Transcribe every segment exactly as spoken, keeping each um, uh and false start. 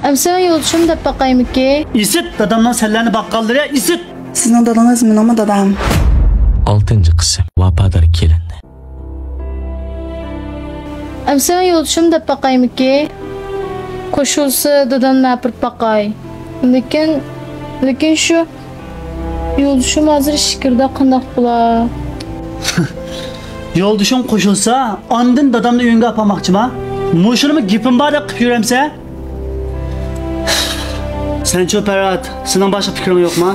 ئەمسە يولدىشىم دەپ باقايمىكى؟ ئىسىت، دادامنىڭ سەنلەرنى باققانلىرى ئىسىت! سىزنىڭ دادىڭىز مېنىڭمۇ دادام. ئالتىنچى قىسىم، ۋاپادار كېلىن. ئەمسە يولدىشىم دەپ باقايمىكى؟ قوشۇلسا دادامنى ئاپىرىپ باقاي. لېكىن، لېكىن شۇ يولدىشىم ھازىر ئىچكىرىدە، قانداق بولا؟ يولدىشىڭ قوشۇلسا، ئاندىن دادامنى ئۆيۈڭگە ئاپارماقچىما؟ مۇشۇنىمۇ گېپىم بار دەپ قىلىپ يۈرەمسە؟ سەنچۇ پەرھات، سېنىڭ باشقا پىكرىڭ يوقما؟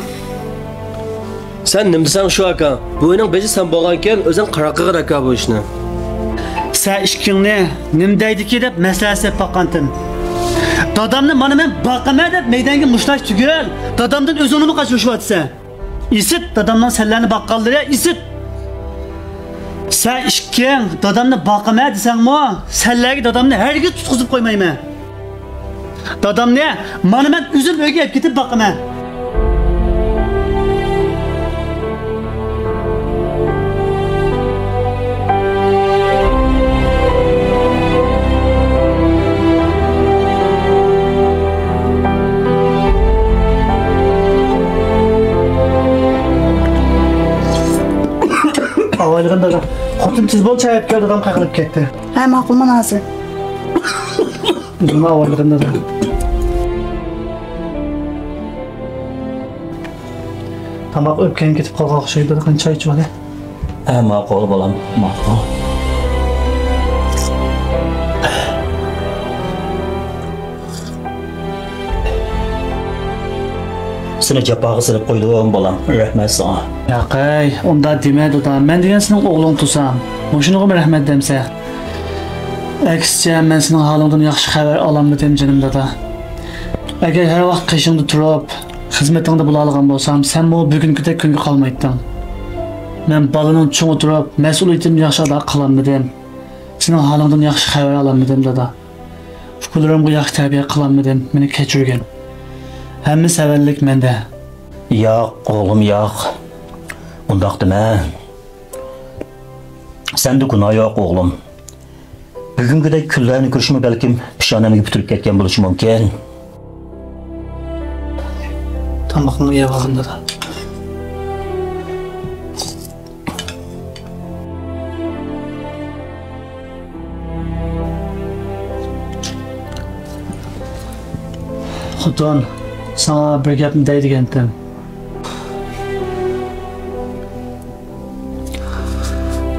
سەن نېمە دېسەڭ شۇ، ئاكا. بۇ ئۆينىڭ بېشى سەن بولغانكەن، ئۆزۈڭ قارار قىلغىن، ئاكا، بۇ ئىشنى. سەن ئىككىڭنى نېمە دەيدىكى دەپ مەسلىھەت سېلىپ باققانتىم. دادامنى مانا مەن باقىمەن دەپ مەيدەڭگە مۇشتلاش تۈگۈل، دادامدىن ئۆزۈڭنىمۇ قاچۇرۇشۇۋاتىسەن. ئىسىت، دادامنىڭ سەنلەرنى باققانلىرى ئىسىت. سەن ئىككىڭ دادامنى باقىمەن دېسەڭمۇ، سەنلەرگە دادامنى ھەرگىز تۇتقۇزۇپ قويمايمەن. دادامنى مانا مەن ئۆزۈم ئۆيگە ئېلىپ كېتىپ باقىمەن. ئاۋايلىغىن دادا. خوتۇن تېز بول، چاي ئەپ كەل، دادام قايغۇرۇپ كەتتى. ھە، ماقۇل، مانا ھازىر. ئۆزۈڭ ئاۋايلىغىن دادا. تاماق ئۆپكەڭگە كېتىپ قالغان ئوخشايدۇ، قېنى چاي ئىچىۋالە. ھە، ماقۇل بالام، ماقۇل. سېنى جاپاغا سېلىپ قويدۇم بالام، رەھمەت ساڭا. ياقەي، ئۇنداق دېمە دادا، مەن دېگەن سېنىڭ ئوغلۇڭ تۇرسام، مۇشۇنىڭغىمۇ رەھمەت دەمسە؟ ئەكسىچە، مەن سېنىڭ ھالىڭدىن ياخشى خەۋەر ئالالمىدىم جېنىم دادا. ئەگەر ھەر ۋاقىت قېشىڭدا تۇرۇپ، خىزمىتىڭدە بولالىغان بولسام، سەنمۇ بۈگۈنكىدەك كۈنگە قالمايتتىڭ. مەن بالىنىڭ چوڭى تۇرۇپ، مەسئۇلىيىتىمنى ياخشى ئادا قىلالمىدىم. سېنىڭ ھالىڭدىن ياخشى خەۋەر ئالالمىدىم دادا. ئۇكىلىرىمغا ياخشى تەربىيە قىلالمىدىم، مېنى كەچۈرگىن. ھەممە سەۋەنلىك مەندە. ياق ئوغلۇم، ياق. ئۇنداق دېمە. سەندە گۇناھ يوق ئوغلۇم. بۈگۈنكىدەك كۈنلەرنى كۆرۈشمۇ بەلكىم پېشانەمگە پۈتۈلۈپ كەتكەن بولۇشى مۇمكىن. تاماقنى يەۋالغىن دادا. خوتۇن، ساڭا بىر گەپنى دەي دېگەنتىم.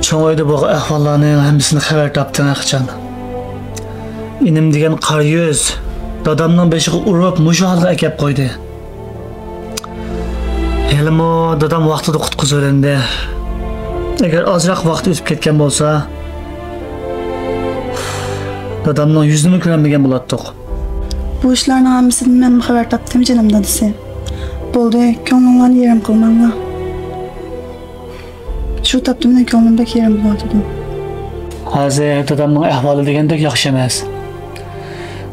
چوڭ ئۆيدە بولغان ئەھۋاللارنىڭ ھەممىسىنى خەۋەر تاپتىڭ ھەقىچان. ئىنىم دېگەن قارا يۈز دادامنىڭ بېشىغا ئۇرۇپ، مۇشۇ ھالغا ئەكەپ قويدى. ھېلىمۇ دادام ۋاقتىدا قۇتقۇزۇۋېلىندى. ئەگەر ئازراق ۋاقىت ئۆتۈپ كەتكەن بولسا، دادامنىڭ يۈزىنىمۇ كۆرەلمىگەن بولاتتۇق. بۇ ئىشلارنىڭ ھەممىسىدىن مەنمۇ خەۋەر تاپتىم، جېنىم دادىسى. بولدى، كۆڭلۈڭلارنى يېرىم قىلماڭلار. شۇ تاپتا مېنىڭ كۆڭلۈم بەك يېرىم بولۇۋاتىدۇ. ھازىر دادامنىڭ ئەھۋالى دېگەندەك ياخشى ئەمەس.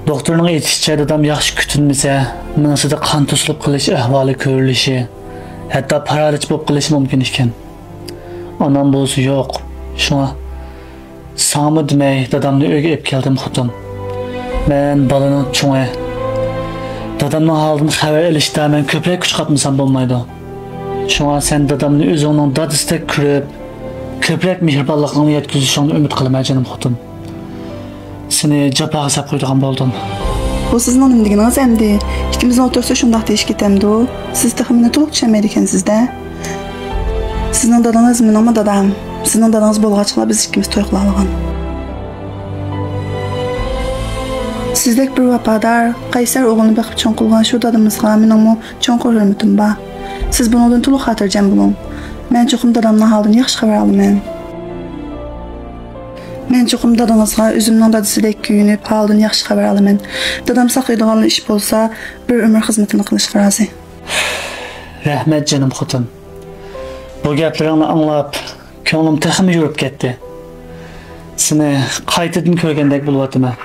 دوختۇرنىڭ ئېيتىشىچە، دادام ياخشى كۈتۈنمىسە، مېڭىسىدا قان توسۇلۇپ قېلىش ئەھۋالى كۆرۈلۈشى، ھەتتا پارالىچ بولۇپ قېلىشى مۇمكىن ئىكەن. ئانام بولسا يوق. شۇڭا ساڭىمۇ دېمەي، دادامنى ئۆيگە ئېلىپ كەلدىم، خوتۇن. مەن بالىنىڭ چوڭى. دادامنىڭ ھالىدىن خەۋەر ئېلىشتا مەن كۆپرەك كۈچ قاتمىسام بولمايدۇ. شۇڭا سەن دادامنى ئۆزۈڭنىڭ دادىسىدەك كۆرۈپ، كۆپرەك مېھرىبانلىقىڭنى يەتكۈزۈشۈڭنى ئۈمىد قىلىمەن، جېنىم خوتۇن. سېنى جاپاغا سەپ قويىدىغان بولدۇم. بۇ سىزنىڭ نېمە دېگىنىڭىز ئەمدى؟ ئىككىمىزنىڭ ئوتتۇرىسىدا شۇنداق دېيىش كېتەمدۇ؟ سىز تېخى مېنى تولۇق چۈشەنمەيدىكەنسىز-دە. سىزنىڭ دادىڭىز مېنىڭمۇ دادام. سىزنىڭ دادىڭىز بولغاچقىلا بىز ئىككىمىز توي قىلالىغان. سىزدەك بىر ۋاپادار، قەيسەر ئوغلىنى بېقىپ چوڭ قىلغان شۇ دادىمىزغا مېنىڭمۇ چوڭقۇر ھۆرمىتىم بار. سىز بۇنىڭدىن تولۇق خاتىرجەم بولۇڭ. مەن چوقۇم دادامنىڭ ھالىدىن ياخشى خەۋەر ئالىمەن. مەن چوقۇم دادىڭىزغا ئۆزۈمنىڭ دادىسىدەك كۆيۈنۈپ، ھالىدىن ياخشى خەۋەر ئالىمەن. دادام ساقىيىدىغانلا ئىش بولسا، بىر ئۆمۈر خىزمىتىنى قىلىشقا رازى. رەھمەت، جېنىم خوتۇن. بۇ گەپلىرىڭنى ئاڭلاپ، كۆڭلۈم تېخىمۇ يورۇپ كەتتى. سېنى قايتىدىن كۆرگەندەك بولۇۋاتىمەن.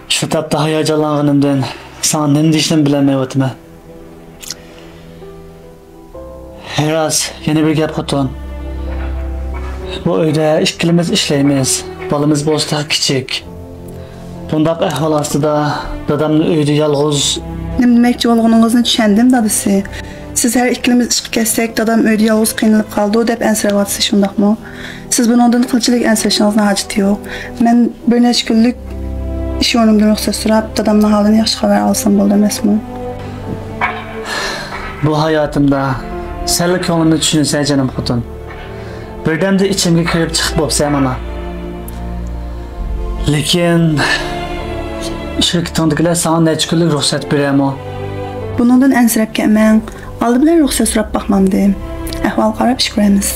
شۇ تاپتا ھاياجانلانغىنىمدىن ساڭا نېمە دېيىشنىمۇ بىلەلمەيۋاتىمەن. راست، يەنە بىر گەپ، خوتۇن. بۇ ئۆيدە ئىككىلىمىز ئىشلەيمىز. بالىمىز بولسا تېخى كىچىك. بۇنداق ئەھۋال ئاستىدا دادامنى ئۆيدە يالغۇز. نېمە دېمەكچى بولغىنىڭىزنى چۈشەندىم، دادىسى. سىز ھەر ئىككىلىمىز ئىشقا كەتسەك، دادام ئۆيدە يالغۇز قىينىلىپ قالىدۇ دەپ ئەنسىرەۋاتىسىز، شۇنداقمۇ؟ سىز بۇنىڭدىن قىلچىلىك ئەنسىرەشنىڭىزنىڭ ھاجىتى يوق. مەن بىر نەچچە كۈنلۈك ئىش ئورنۇمدىن رۇخسەت سوراپ، دادامنىڭ ھالىدىن ياخشى خەۋەر ئالسام بولدى ئەمەسمۇ؟ بۇ ھاياتىمدا سەنلا كۆڭلۈمنى چۈشىنىسەن، جېنىم خوتۇن. بىردەمدە ئىچىمگە كىرىپ چىقىپ بوپسەن مانا. لېكىن شىركىتىڭدىكىلەر ساڭا نەچچە كۈنلۈك رۇخسەت بېرەرمۇ؟ بۇنىڭدىن ئەنسىرەپ كەتمەڭ. ئالدى بىلەن رۇخسەت سوراپ باقمامدىم. ئەھۋال قاراپ ئىش كۆرەرمىز.